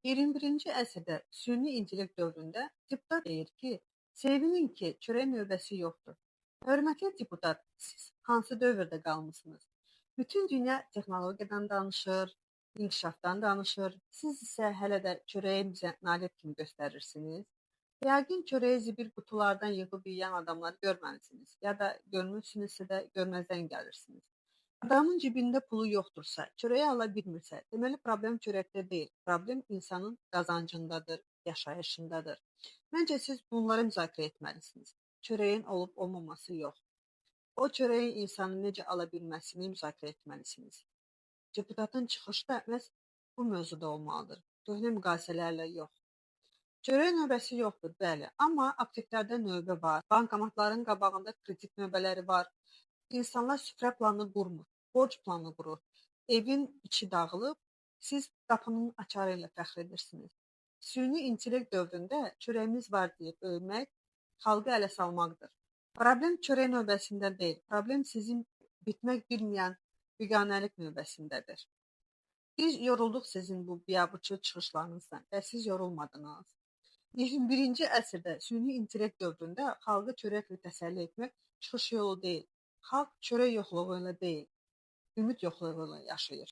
21-ci əsrdə süni intellekt dövründə deputat deyir ki, sevinin ki, çörək növbəsi yoxdur. Hörmətli deputat, siz hansı dövrdə qalmısınız? Bütün dünya texnologiyadan danışır, inkişafdan danışır. Siz isə hələ də çörəyi bizə nalet kimi göstərirsiniz. Yəqin çörəyi zibil qutulardan yığıb yeyən adamları görməmisiniz, ya da görmüsünüzsə də görməzdən gəlirsiniz. Adamın cibində pulu yoxdursa, çörəyi ala bilmirsə, deməli problem çörəkdə deyil, problem insanın qazancındadır, yaşayışındadır. Məncə siz bunları müzakirə etməlisiniz. Çörəyin olub olmaması yox. O çörəyin insanın necə ala bilməsini müzakirə etməlisiniz. Deputatın çıxışı da məhz bu mövzuda olmalıdır. Köhnə müqayisələrlə yox. Çörək növbəsi yoxdur, bəli, amma apteklərdə növbə var, bankomatların qabağında kredit növbələri var. İnsanlar süfrə planı qurmur, borc planı qurur. Evin içi dağılıb, siz qapının açarı ilə fəxr edirsiniz. Süni intellekt dövründə çörəyimiz var deyib övmək xalqı ələ salmaqdır. Problem çörək növbəsində deyil, problem sizin bitmək bilməyən biganəlik növbəsindədir. Biz yorulduq sizin bu biabırçı çıxışlarınızdan və siz yorulmadınız. 21-ci əsrdə süni intellekt dövründə xalqı çörəklə təsəlli etmək çıxış yolu deyil. Xalq çörək yoxluğu ilə deyil, ümid yoxluğu ilə yaşayır.